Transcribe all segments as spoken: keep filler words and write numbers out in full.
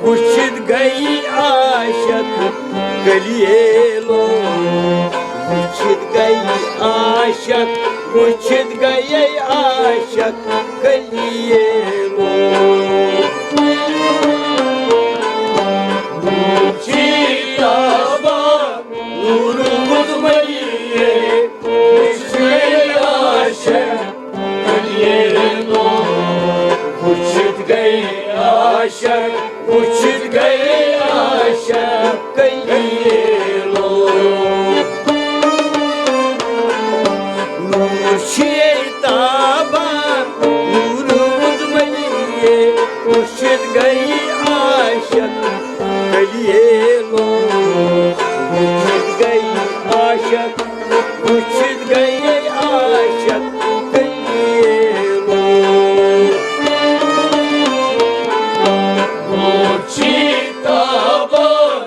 وٕچھِتھ گٔیہِ عاشق کلیلو، وٕچھِتھ گٔیہِ عاشق، وٕچھِتھ گٔیے عاشق کلیلو۔ وٕچھِتھ تابا نور مزملیے، وٕچھِتھ گٔیہِ عاشق کلیلو، وٕچھِتھ گٔیہِ عاشق، وٕچھِتھ گٔیہِ عاشق کلیلو۔ نور چھُ ییٚتہِ تابان، نور مزملیے، وٕچھِتھ گٔیہِ عاشق کلیلو، وٕچھِتھ گٔیہِ عاشق، وٕچھِتھ گٔیے عاشق کلیلو۔ وٕچھِتھ تابان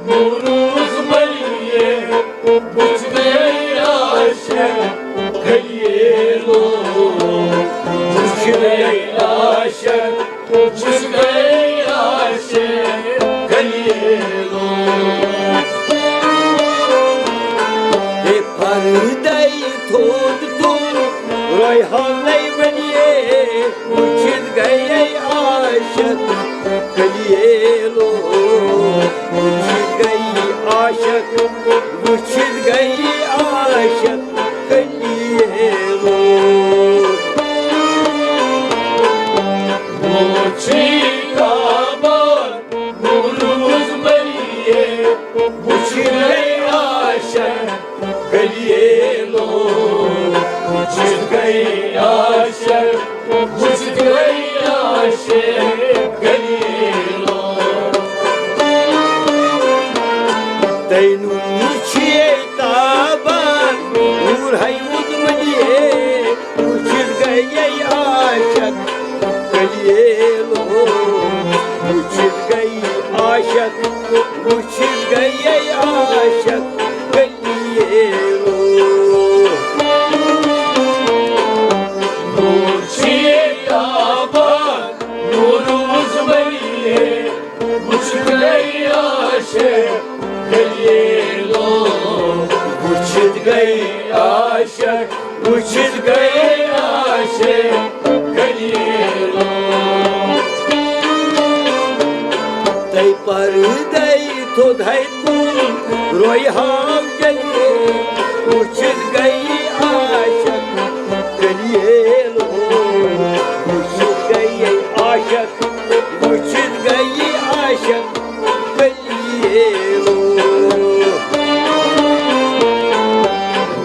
نور مزملیے، وٕچھِتھ گٔیہِ عاشق کلیلو، وٕچھِتھ گٔیہِ عاشق، وٕچھِتھ گٔیہِ عاشق کلیلو۔ ہے پردے تھوٚد تُل، رویہانے ولیے، وٕچھِتھ گٔیے عاشق کلیلو، وٕچھِتھ گٔیہِ عاشق، وٕچھِتھ گٔیہِ عاشق کلیلو۔ وٕچھِتھ تابان نور مزملیے، وٕچھِتھ گٔیہِ عاشق کلیلو، وٕچھِتھ گٔیہِ عاشق، وٕچھِتھ گٔیہِ عاشق کلیلو۔ تینُن چھُ ییٚتہِ تابان، نور ہے مزملیے، وٕچھِتھ گٔیے عاشق کلیلو، وٕچھِتھ گٔیہِ عاشق، وٕچھِتھ گٔیے عاشق کلیلو۔ نور چھُ ییٚتہِ تابان، نور مزملیے، وٕچھِتھ گٔیہِ عاشق کلیلو، وٕچھِتھ گٔیہِ عاشق، وٕچھِتھ گٔیہِ عاشق کلیلو۔ تَے پردے تھوٚد ہے تُل، رویہاو جلیے، وٕچھِتھ گٔیہِ عاشق کلیلو، وٕچھِتھ گٔیے عاشق، وٕچھِتھ گٔیہِ عاشق کلیلو۔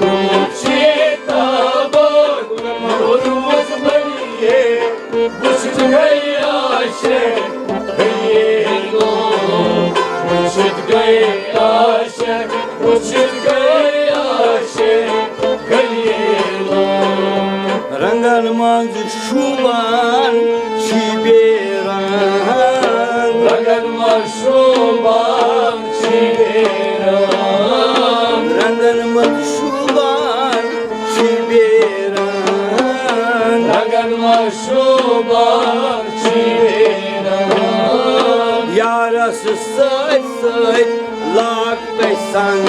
وٕچھِتھ تابان نور مزملیے، وٕچھِتھ گٔیہِ عاشق کلیلو، وٕچھِتھ گٔیہِ عاشق، وٕچھِتھ گٔیہِ عاشق کلیلو۔ رنگن منٛز شوٗبان چھِ بے رنگ، رنگن منٛز شوٗبان چھِ بے رنگ، رنگن منٛز شوٗبان چھِ بے رنگ، رنگن منٛز شوٗبان چھِ بے رنگ۔ یارس سۭتۍ سۭتۍ لاگ تَے سنگ،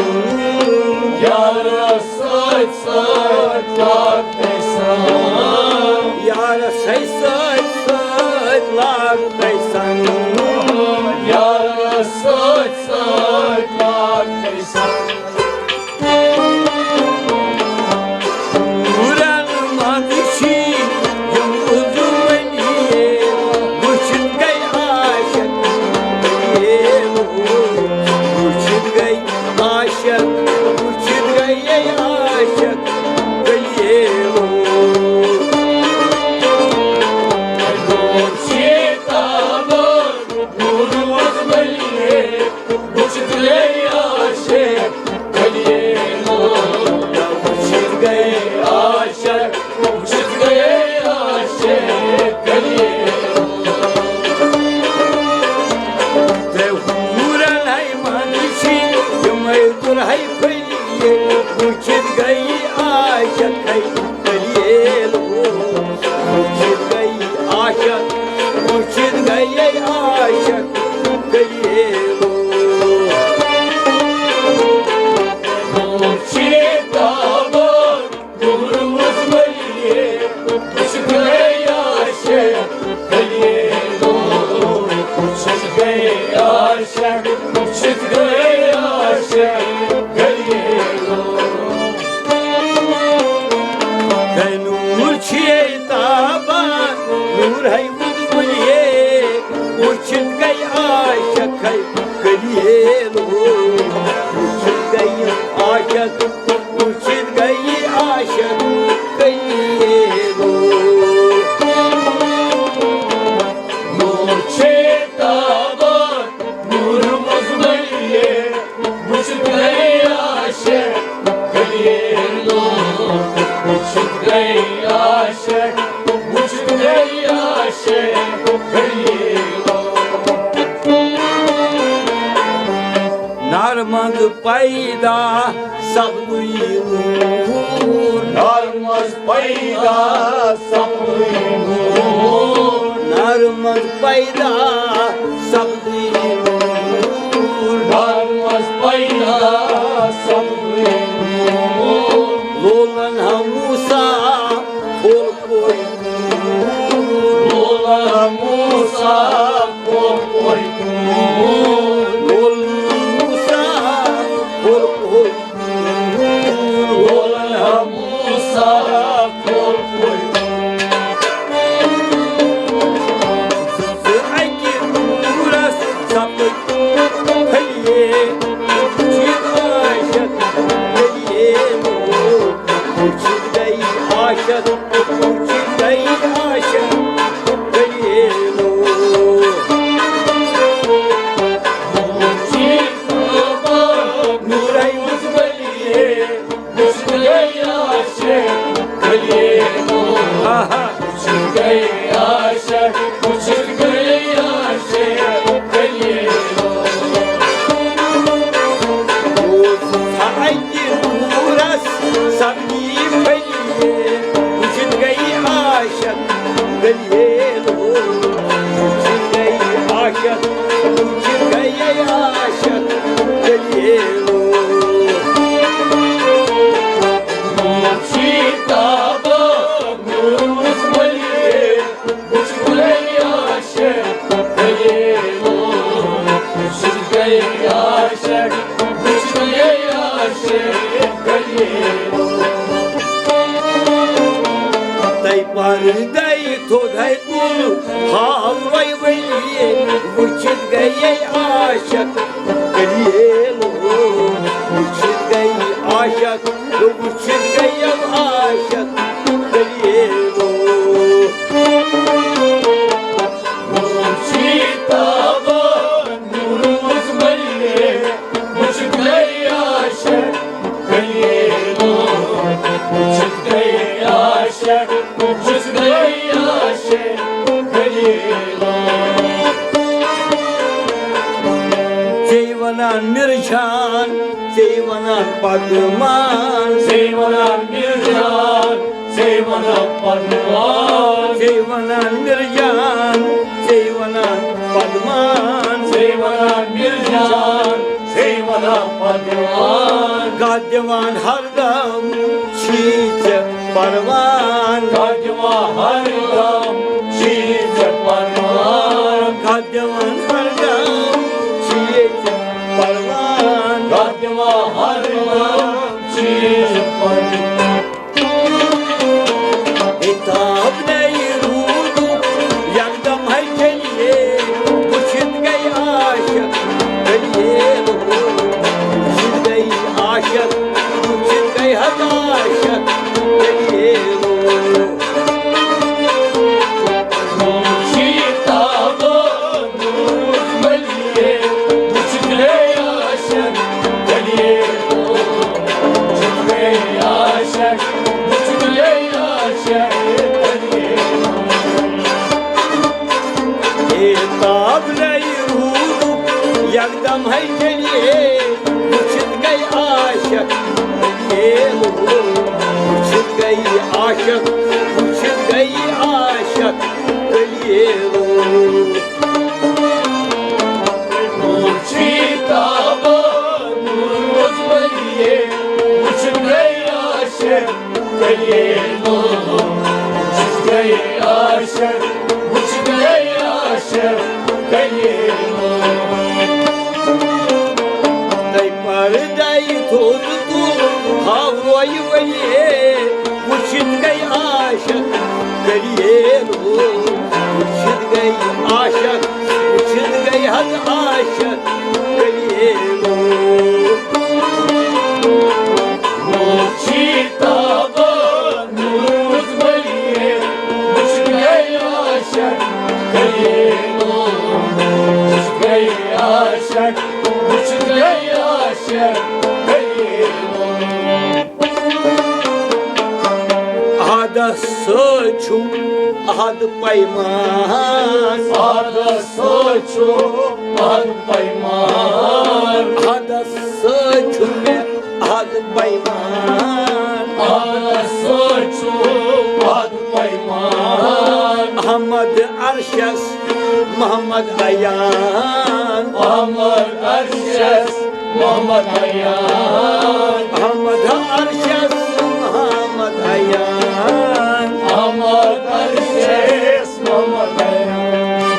یارس سۭتۍ سۭتۍ لاگ تَے سنگ، یارس ہے سۭتۍ سۭتۍ لاگ تَے سنگ، یارس سۭتۍ سۭتۍ لاگ تَے سنگ۔ نورن منٛز چھِ یِم عضوٕنی، وٕچھِتھ گٔے عاشق، وٕچھِتھ گٔے عاشق، وٕچھِتھ گٔیے عاشق کلیلو۔ وٕچھِتھ گٔے عاشق ہے کٔلیلو، وٕچھِتھ گٔے عاشق، وٕچھِتھ گٔے عاشق کٔلیلو۔ نور چھے تابان، نور مزملے، وٕچھِتھ گٔے عاشق کٔلیلو، وٕچھِتھ گٔے عاشق، وٕچھِتھ گٔے عاشق کٔلیلو۔ نارٕ منٛز پیدا سپدٕے نوٗر۔ نارٕ منٛز پیدا سپدٕے نوٗر۔ نارٕ منٛز پیدا سپدٕے نوٗر۔ نارٕ منٛز پیدا سپدٕے نوٗر۔ لولن ہا موسیٰ کھول کوئی نوٗر۔ لولن ہا موسیٰ کھول کوئی نوٗر۔ لولن موسیٰ کھول کوئی نوٗر۔ لولن ہا موسیٰ کھول کوئی نوٗر۔ زٕ اَکہِ نوٗرس سپٕدۍ پھٔلیے، وٕچھِتھ عاشق گٔیے نوٗر۔ وٕچھِتھ گٔے عاشق، وٕچھِتھ گٔے عاشق گٔیے نوٗر۔ نوٗرے وٕچھ بلیے، وٕچھِتھ گٔے عاشق گٔیے نوٗر۔ آہا۔ وٕچھِتھ گٔے عاشق، وٕچھِتھ گٔے عاشق گٔیے نوٗر۔ اوس سا اَکہِ نوٗرس سپدی پھٔلیے، وٕچھِتھ گٔے عاشق گٔیے نوٗر۔ وٕچھِتھ گٔے عاشق، وٕچھِتھ گٔے عاشق گٔیے نوٗر۔ نوٗر چھُے تابان، نوٗر مُزمَلے، وٕچھِتھ گٔے عاشق گٔیے نوٗر۔ وٕچھِتھ گٔے عاشق، وٕچھِتھ گٔے عاشق گٔیے نوٗر۔ تَے پَردَے تھوٚد ہے کُل ہاوروے ؤلِیے، وٕچھِتھ گٔیے عاشق گٔلیلو۔ وٕچھِتھ گٔے عاشق، وٕچھِتھ گٔیَم عاشق گٔلیلو۔ نوٗر چھُے تابان، نوٗر مُزمَلے، وٕچھِتھ گٔے عاشق گٔلیلو۔ وٕچھِتھ گٔے عاشق، وٕچھِتھ گٔے عاشق گٔلیلو۔ ژے وَنان مِرجان، ژے وَنان پَدمان۔ ژے وَنان مِرجان، ژے وَنان پَدمان۔ ژے وَنان مِرجان، ژے وَنان پَدمان۔ ژے وَنان مِرجان، ژے وَنان پَدمان۔ کَتھ دِوان ہر دم چھی ژےٚ پروان۔ کَتھ دِوان ہر دم چھی ژےٚ پروان۔ کَتھ دِوان ہر دم چھی ژےٚ پروان۔ کَتھ دِوان ہر دم چھی ژےٚ پروان۔ اے تاب نَے روٗدُک یکدم ہے چلیے، وٕچھِتھ گٔے عاشق گٔلیلو۔ وٕچھِتھ گٔے عاشق، وٕچھِتھ گٔے حظ عاشق گٔلیلو۔ نوٗر چھُے تابان، نوٗر مُزمَلے، وٕچھِتھ گٔے عاشق گٔلیلو۔ وٕچھِتھ گٔے عاشق، وٕچھِتھ گٔے عاشق گٔلیلو۔ اے تاب نَے روٗدُک یکدم ہے چلیے، وٕچھِتھ گٔے عاشق گٔلیلو۔ وٕچھِتھ گٔے عاشق، وٕچھِتھ گٔے عاشق گٔلیلو۔ نوٗر چھُے تابان، نوٗر مُزمَلے، وٕچھِتھ گٔے عاشق گٔلیلو۔ وٕچھِتھ گٔے عاشق، وٕچھِتھ گٔے عاشق گٔلیلو۔ تَے پَردَے تھوٚد تُل ہاوروے ؤلِیے، وٕچھِتھ گٔے عاشق گٔلیلو۔ وٕچھِتھ گٔے عاشق، عاشق کلیلو۔ موچی تابان روز بلیے، بچ گئے عاشق کلیلو۔ بچ گئے عاشق، بچ گئے عاشق کلیلو۔ عہدس سۭتۍ چھُ عہد پیمان۔ عہدس سۭتۍ چھُ عہد پیمان۔ عہدس سۭتۍ چھُ مےٚ عہد پیمان۔ عہدس سۭتۍ چھُ عہد پیمان۔ احمد عرشس محمد عیان۔ احمد عرشس محمد عیان۔ احمد عرشس محمد عیان۔ احمد عرشس محمد عیان۔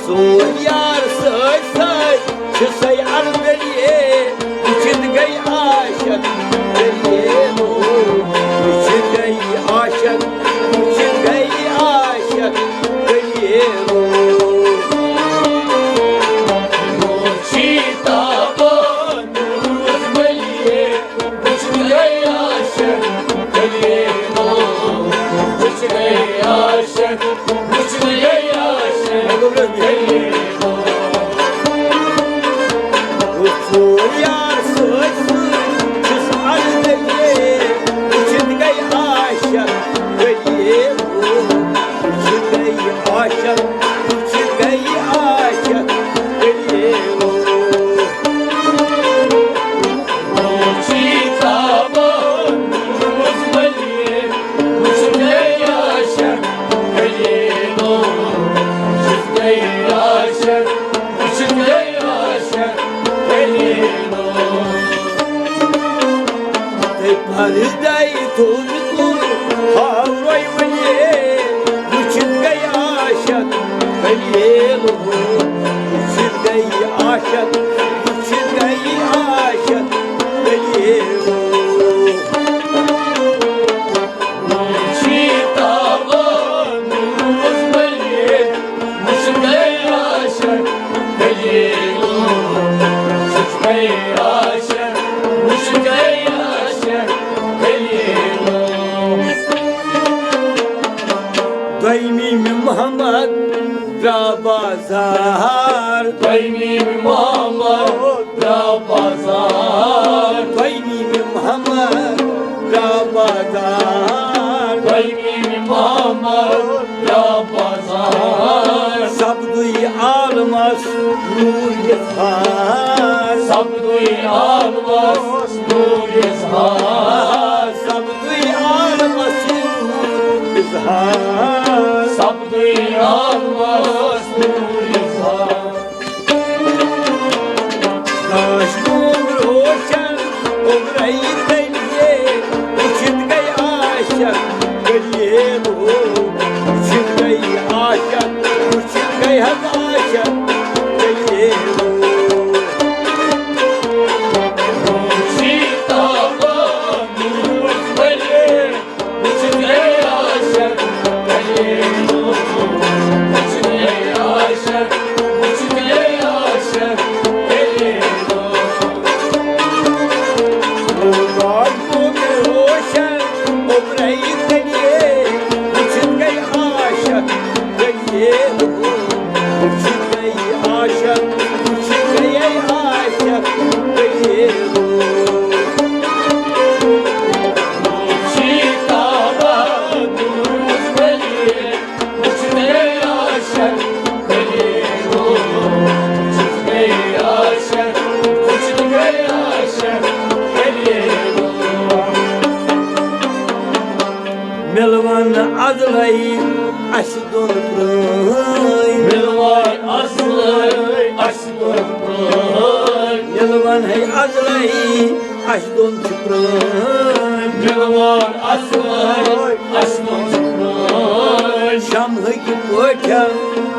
سون یار سۭتۍ سۭتۍ چھُ سَے البلیے، وٕچھِتھ گٔے عاشق کلیلو۔ وٕچھِتھ گٔے عاشق، وٕچھِتھ گٔے عاشق کلیلو۔ موچی تابان روز بلیے، بچ گئے عاشق کلیلو۔ بچ گئے عاشق، بچ گئے عاشق کلیلو۔ وٕچھِو یار سۭتۍ سۭتۍ چھُس البلیے، وٕچھِتھ گٔے عاشق کلیلو۔ وٕچھِتھ گٔے عاشق، وٕچھِتھ گٔے عاشق کلیلو۔ موچی تابان روز بلیے، بچ گئے عاشق کلیلو۔ بچ گئے عاشق، بچ گئے عاشق کلیلو۔ تٔمۍ پردے تھوٚد کوٚر ہاورے ولیے، وٕچھِتھ گٔے عاشق کلیلو۔ وٕچھِتھ گٔے عاشق، وٕچھِتھ گٔے عاشق کلیلو۔ موچی تابان روز بلیے، بچ گئے عاشق کلیلو۔ بچ گئے عاشق، بچ گئے عاشق کلیلو۔ دوٚیمہِ محمد درٛاو بازار۔ دوٚیمہِ محمد درٛاو بازار۔ دوٚیمہِ محمد درٛاو بازار۔ دوٚیمہِ محمد درٛاو بازار۔ سپدُے عالمس نوٗر اظہار۔ سپدُے عالمس نوٗر اظہار۔ سپدُے عالمس نوٗر اظہار۔ سپدُے عالمس نوٗر اظہار۔ داش گوم روشن اوٚبرٲیِتھ تٔمۍ یے، وٕچھِتھ گٔے عاشق کلیلو۔ وٕچھِتھ گٔے عاشق، وٕچھِتھ گٔے حظ عاشق کلیلو۔ روشی تابان روز بلیے، بچ گئے عاشق کلیلو۔ بچ گئے عاشق، بچ گئے عاشق کلیلو۔ داش گوم روشن اوٚبرٲیِتھ تٔمۍ یے، وٕچھِتھ گٔے عاشق کلیلو۔ وٕچھِتھ گٔے عاشق، وٕچھِتھ گٔے عاشق کلیلو۔ روشی تابان روز بلیے، بچ گئے عاشق کلیلو۔ بچ گئے عاشق، بچ گئے عاشق کلیلو۔ مِلوَن اَزلَے اَسہِ دۄن پرٛٲنۍ۔ مِلوَن اَزلَے اَسہِ دۄن پرٛٲنۍ۔ مِلوَن ہے اَزلَے اَسہِ دۄن چھِ پرٛٲنۍ۔ مِلوَن اَزلَے اَسہِ دۄن چھِ پرٛٲنۍ۔ شمہٕکۍ پٲٹھۍ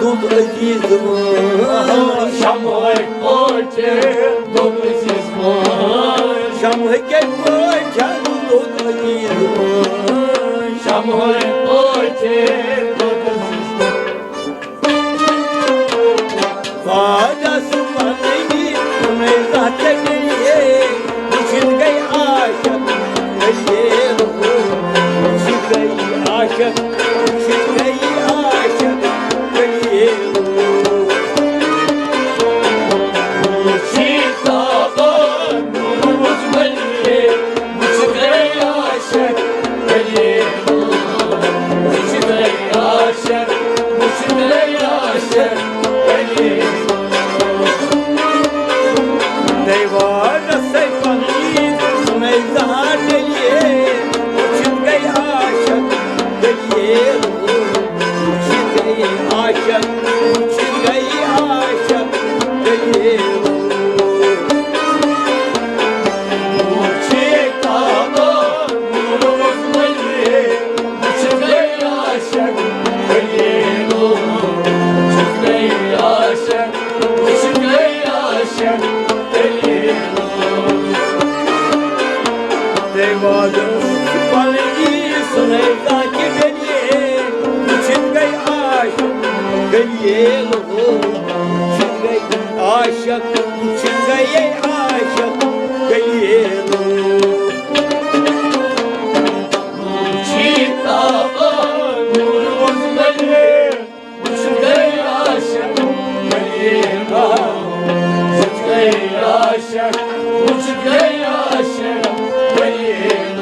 دوٚد عزیٖز وٲنۍ۔ شمہٕکۍ پٲٹھۍ دوٚد عزیٖز وٲنۍ۔ شمہٕکۍ پٲٹھۍ دوٚد عزیٖز وٲنۍ۔ شمہٕکۍ پٲٹھۍ دوٚد عزیٖز وٲنۍ۔ دیوارس سۭتۍ پننی سُنے زہان گٔیے، وٕچھِتھ گٔے عاشق دٔلیٖل۔ وٕچھِتھ گٔے عاشق، وٕچھِتھ گٔے عاشق دٔلیٖل۔ وٕچھِتھ آو نوٗرس مٔلۍ، وٕچھِتھ گٔے عاشق دٔلیٖل۔ وٕچھِتھ گٔے عاشق، وٕچھِتھ گٔے عاشق دٔلیٖل۔ تٔمۍ وادن پننی سُنے زہان گٔیے، وٕچھِتھ گٔے عاشق دٔلیٖل۔ وٕچھِتھ گٔے عاشق، وٕچھِتھ گٔیے عاشق دٔلیٖل۔ وٕچھِتھ آو نوٗرس مٔلۍ، وٕچھِتھ گٔے عاشق دٔلیٖل۔ وٕچھِتھ گٔے عاشق، وٕچھِتھ گٔے عاشق دٔلیٖل۔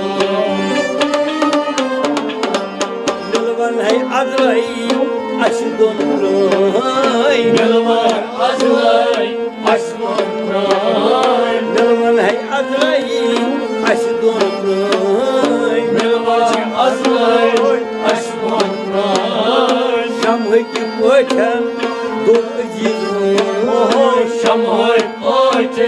مِلوَن ہے اَزرٲیی اَسہِ دۄن پرٛٲنۍ۔ مِلوَن اَزرٲیی اَسہِ دۄن پرٛٲنۍ۔ مِلوَن ہے اَزرٲیی اَسہِ دۄن پرٛٲنۍ۔ مِلوَن اَزرٲیی اَسہِ دۄن پرٛٲنۍ۔ شمہٕ کہِ پٲٹھۍ دوٚد عزیز مٲنۍ۔ شمہٕ پٲٹھۍ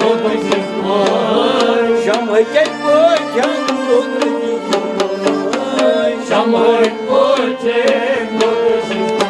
دوٚد عزیز مٲنۍ۔ شمہٕ کہِ پٲٹھۍ دوٚد عزیز مٲنۍ۔ شمہٕ پٲٹھۍ دوٚد عزیز مٲنۍ۔